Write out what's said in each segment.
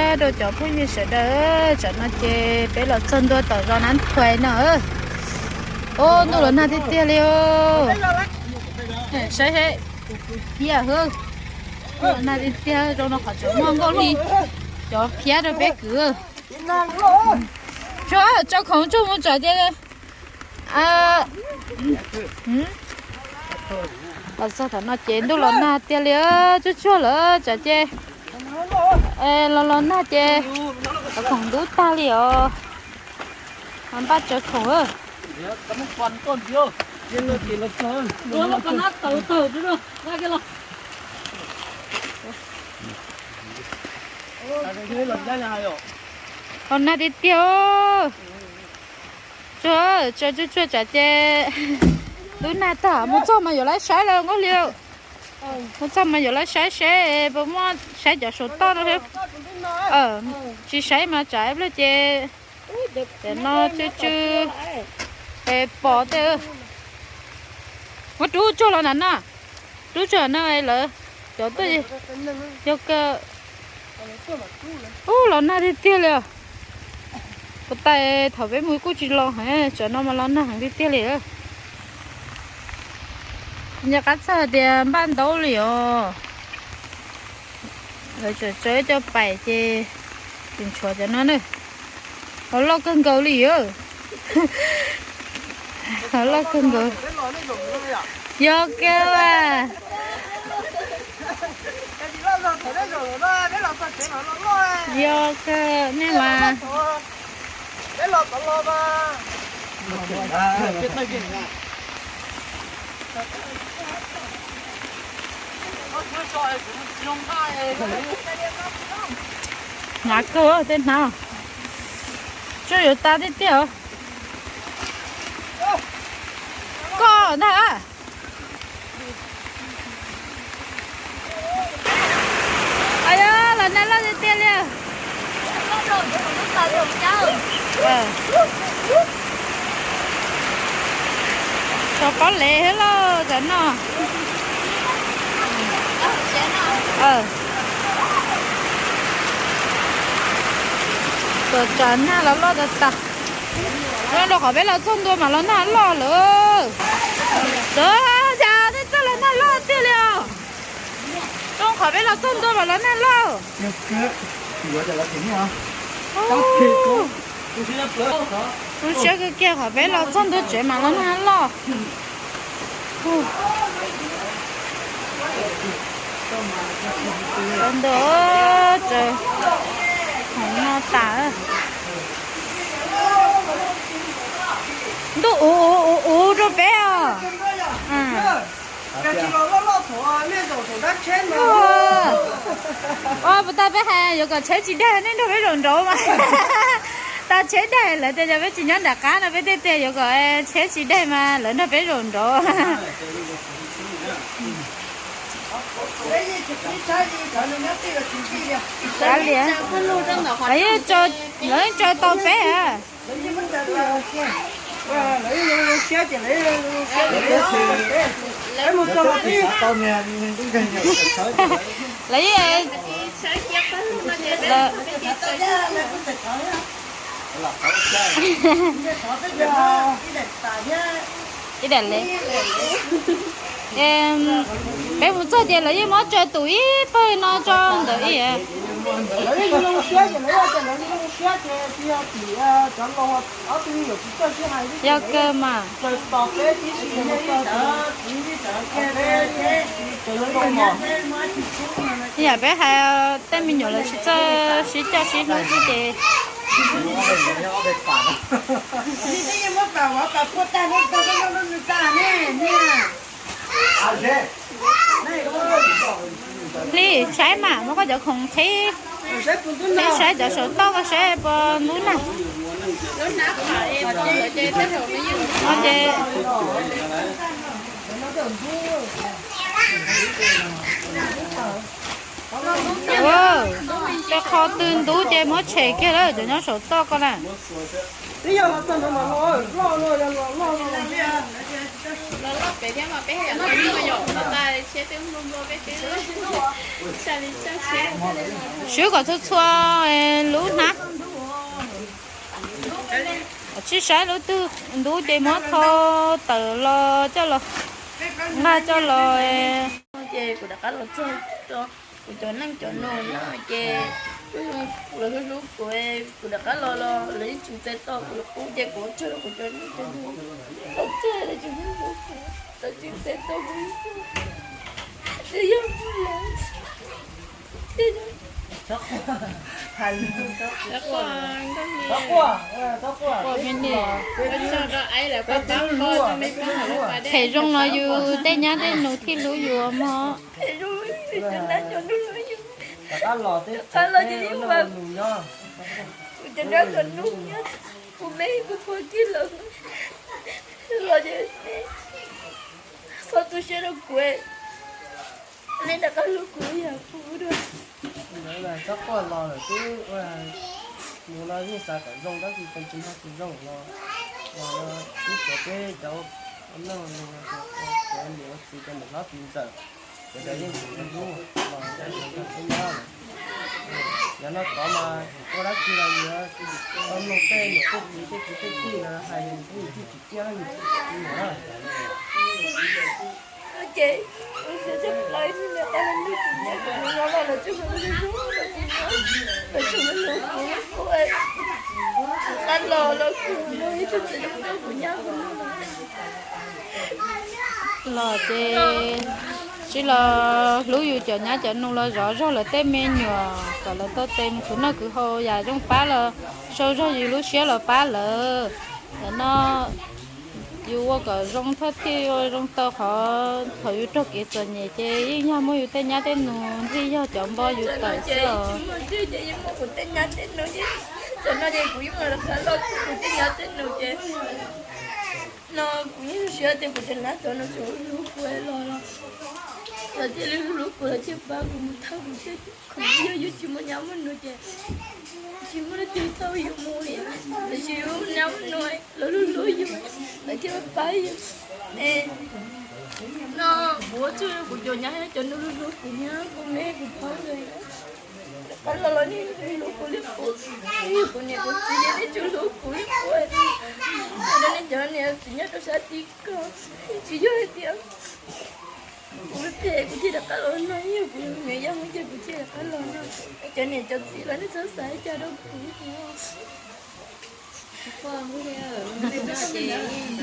Rau cov phooj ywg sawv daws, tsam no ces peb los txog ntua tom zos Nab Thuais no. Au, ntuj los nag tiag tiag li. Saib seb, thiab hwb, ntuj los nag tiag tiag, zoo no qhov tseem muaj nkauj hli cov phiab rau peb kwv. Tso, tso khoom tsuag mus tsam ces los txog tom no ces ntuj los nag tiag li, tsuag tsuag lawm tsam ces los los nag ces khoom ntub tag li os. Npaj tso khoom. Los nag tiag tiag. Tsuag, tsuag tsuag tsam ces lub nag tag mus txog mas yuav lawv saib lawm nkauj hli. Mus txog mas yuav lawv saib seb puas muaj, saib cov saum toj no. Tsis saib mas tsam ib pliag ces no tsw tsw pos tej. Muab rub tsuag los ntawm no, rub tsuag no lawv cov tuaj. Yog kawg. Ub, los nag tiag tiag li. Puas tas thaum peb mus kuj tsis los heev, tsam no mas los nag heev tiag tiag li. Nco qab txog tias npaj ntaub li os. Lawv tseem tsawb cov pais ces tseem tshuav cov no na. Hauv loj kawg nkaus li. Hauv loj kawg nkaus. Yog kawg mas. Yog kawg nej mas. Hnyav kawg tej hnab. Tsuas yuav tas tiag tiag. Koj ntag. Yog los nag loj tiag tiag li. Tsov pob lev thiab lauj tam no. Tuam tsam nag los loj tas tas. Rau qhov peb los txog ntua mas los nag loj lawm. Lawv cas tej txoj los nag loj tiag li os. Rau qhov peb los txog ntua mas los nag loj. Zoo siab kawg kiag qhov peb los txog ntua tsev mas los nag loj. Ntuj, hauv no tas. Ntuj uv uv uv uv rau peb os. Puas tas peb hais yuav kom tsheb tsis daig nej nrog peb zaum nraud mas. Tas tsheb daig lawv tias yog peb tsis nyob nram qab no peb thiaj tias yuav kom tsheb tsis daig mas lawv nrog peb zaum nraud. Kav liam. Lawv yeej tso tau peb a. Lawv yeej ib daim le. Peb mus txog ces lawv yeej muab tso tus ib pawg no tso ntawm ib. Yog kawg mas. Yam peb hais tej me nyuam lawv tsis txawj sib coj sib hlub xwb ces. Li saib mas muab koj cov khoom qhib, saib cov saum toj koj saib puas ntub nag. No ces tej qho twg ntub ces muab tshem kiag lawm cov nyob saum toj ko na. Twb yog los txog no mas los loj no, yog los loj no. Los loj pem thiab mas peb yam los nyuaj yom, los tas siab twb nplua nplua peb twb tsa li tsa siab. Swb kom txhua txhua lub hnab. Tsis saib lub twg ntub ces muab thau tawm los coj los nqa coj los. Ces kuv rov qab los txog rau kuv cov neej cov nus na, ces kuv, lawv hlub hlub kuv, kuv rov qab los los lawv yeej tsis txais tau kuv lub qub, ces kuv ua tsaug rau kuv cov neej cov nus, txog txog lawv tsis hlub kuv, lawv tsis txais tau kuv, twb yog lawv. Phem zoo los yus tej nyab tej nus thiaj hlub yus mog. Phem zoo, cov nab cov nus hlub yus. Rov qab los ces yeej vas, kuv cov nab cov nus nyob, kuv me kuv pog kiag lawm, los ces txhob tu siab rau kuv, nej rov qab hlub kuv yam kuv dua. Txhob quaj los lawm xwb, mus no yeej xav kom zoo tab sis tsis nrog tsis zoo los, los no twb tsuav peb cov neej cov niam txiv cov niam hlob txiv ntxawm, cov yeej tsis hlub los peb nyob lawm. Yog no tod mas ua dab tsi los yuav tau mloog tej niam tej txiv tej kwv tej tij lawv hais yus twb tsis tsim txiaj leej twg na. Los ces sib los hlub yus cov nyab cov nus los zov zog lawv tej me nyuam kom lawv tau tes mus khwv noj khwv haus yam zoo pab los sau zog yus lub siab los pab lawv. Tam no yus ua kom zoo thawj thiaj ua zoo tau qhov thaum yus raug kev txom nyem ces yeej yog muaj yus tej nyab tej nus thiaj yog cov npo yus tawm xwb os. Tej nyab tej nus ces, tam no ces kuv yeej los rov qab los kuv tej nyab tej nus ces, no kuv yeej siab tias kuv cov nyab cov nus tseem hlub kuv los, lawv thiaj li hlub kuv, lawv thiaj pab kuv mus thawj kuv tej khoom, yog yus tsis muaj nyab muaj nus ces tsis muaj leej twg thauj yus mus li, tiam sis yus nyab muaj nus lawv hlub hlub yus, lawv thiaj pab yus. Es no kuv ua tsaug rau kuv cov nyab cov nus hlub hlub kuv, nyab kuv me kuv pog lawv, rov qab los los nej hlub kuv li qub, nej yog kuv niam kuv txiv ces nej tsuas hlub kuv li qub. Rau nej cov niam txiv nyob rau sab tid ko, tsis yog hais tias kuv phem kuv thiaj rov qab los no, yog kuv nyiam yog ces kuv thiaj rov qab los no. Cov niam cov txiv los nej txhob xav li cas rau kuv.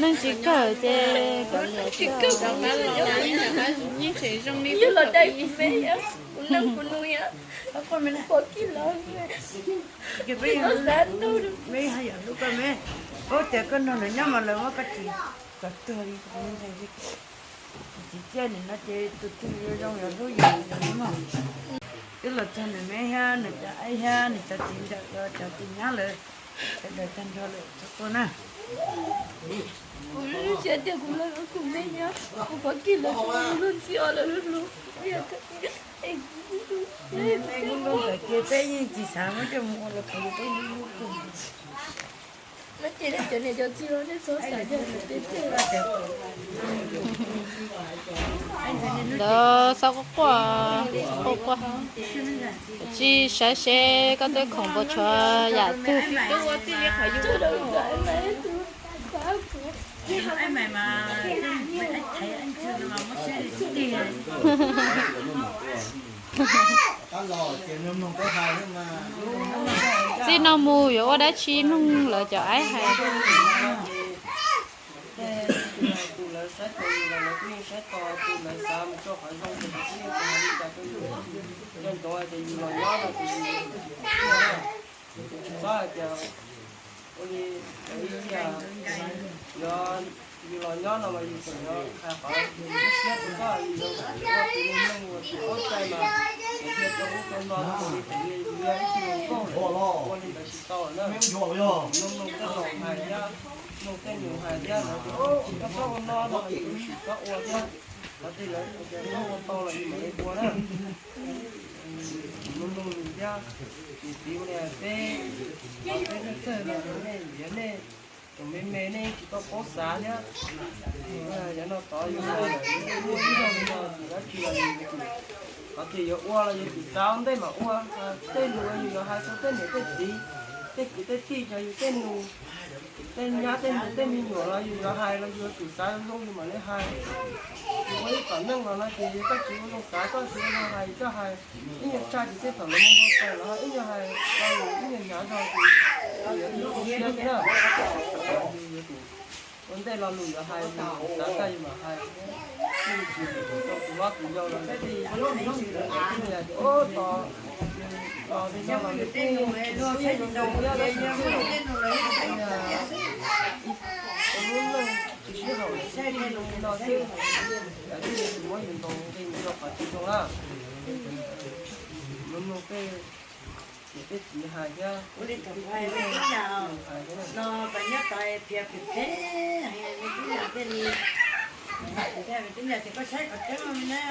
Neeg tsis kawg ces kom niam tsis kawg, yeej tseem zoo li yog los dai kuv me, kuv neej kuv nus, pog kiag los, txhob xav ntau. Peb haj yam hlub koj me, paub tias koj nrog lawv nyob mas lawv muab koj tsis kom tuag li. Tsis txiaj nim no ces tus twg zoo yuav hlub yus mog. Twb los txog nws me thiab nws cov aib thiab nws cov txiv ntawm cov tus nyab lawm, sawv daws tag nrho lawm txhob quaj na. Kuv lub siab tias kuv los kuv me nyob, kuv pog kiag lawv tsis muaj lub ntxhi os, lawv hlub hlub. Peb yeej tsis xav muab coj mus ua los kuv peb hlub hlub kawg. Ntawd txhob quaj quaj, tsis saib seb koj tej khoom puas tshuav yam twg. Txij no mus yuav ua dab tsi mloog lawv cov aib hais. Tej tus lawv saib tau yus los lawv kuj yeej saib tau, tus lawv xav mus rau qhov zoo ces lawv kuj yeej xav li cas rau yus. Nco ntsoov hais tias yus los nyob no ces yus tsis txhob hais tias ua li lawv ib tiam, yus los nyob no mas yus tseem yuav hais qhov lub siab tsis txhob hais yus ua tus neeg uas tsis paub cai mas yus thiaj rau ub rau no li, yus yog ib tug hluas nkauj ua li ntawd tsis tau na. Mloog tej laus hais thiab, mloog tej nus hais thiab, lawv tias koj txhob ua no no mas yus tsis txhob ua thiab. Qhov twg lawv tias koj ua tau los yus mam li ua na. Nws nug nws thiab, nws txiv ua li hais peb, peb txawj txawj no nej liam nej, tus me me nej tsis tau paub xav thiab. Yav no tod yus ua ib zaug li no ces dab tsi los yus yuav tsum, qhov twg yuav ua los yus tsum xav ua ntej mas ua. Tej lus yus yuav hais rau tej niam tej txiv, tej kwv tej tij, yus tej nus, tej nyab tej nus tej me nyuam los yus yuav hais los yus yuav tsum xav zoo zoo yus mam li hais. Yus ua ib tom neej los no ces yus koj tsis ua zoo xav, koj tsis ua zoo hais, yus coj hais ib nyuag tsag ces tej thaum lawv muab npau taws los ib nyuag hais, ib nyuag hnyav zog ces yus yuav tsum zoo siab thiab na. Ua ntej lo lus yuav hais, yus xav tag yus mam hais. Tsis rau tus hlob tus yau los lawv thiaj li ua tos, tos li no los nws kuj ib yam zoo thiab, tab sis ua lub neej tsis sib haum li no xwb, lawv thiaj li tsis muab yus ntaus nqi mus rau qhov tsis zoo na. Mus nug tej niam tej txiv hais thiab. Ua li thaum hais li tub yam no, pas nyob tod phiav phem phem, li tub yam thiaj li, tub yam ces koj saib qhov tseeb no na,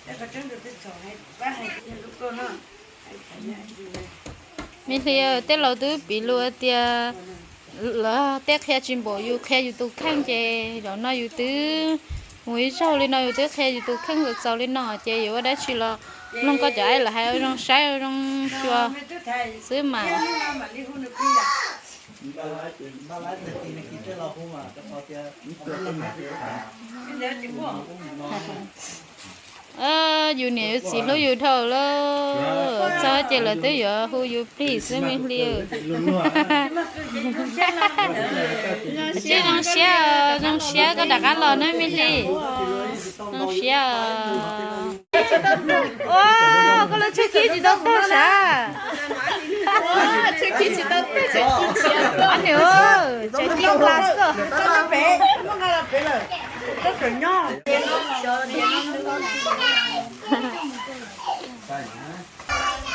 saib qhov tseeb rau twb txhaum hais pab hais tias yog lub koj no. Me hli, tej laus twb piv lus tias lawv tej qhia tsis npaum yus qhia yus tus kheej, ces zaum no yus twb mus ib zaug li no yus twb qhia yus tus kheej txaus txaus li no ces yuav ua dab tsi los mloog koj cov aib lawv hais ua zoo saib ua zoo xyuas xwb mas. Yus niam yus txiv hlub yus dhau lawm, txog ces lawv twb yuav hu yus plig xwb me hli. Zoo siab, zoo siab, zoo siab koj rov qab los na me hli. Zoo siab. Koj lub tsheb kib tsis tau tag sav. Tsheb kib tsis tau tag, tseem kib xwb.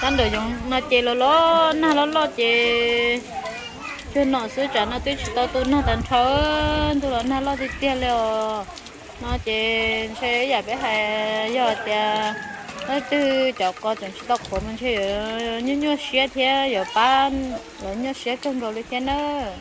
Tab ntawm yoov no ces los los nag loj loj ces cuag nom xwb, tsam no twb tsis tau tu nag tag nrho, ntuj los nag loj tiag tiag li os. No ces ntshe ib yam peb hais, yog tias leej twg cov qos tseem tsis tau qhuav mas ntshe yuav nyuaj nyuaj siab thiab yuav pab lawv nyuaj siab kawg nkaus li thiab nawb.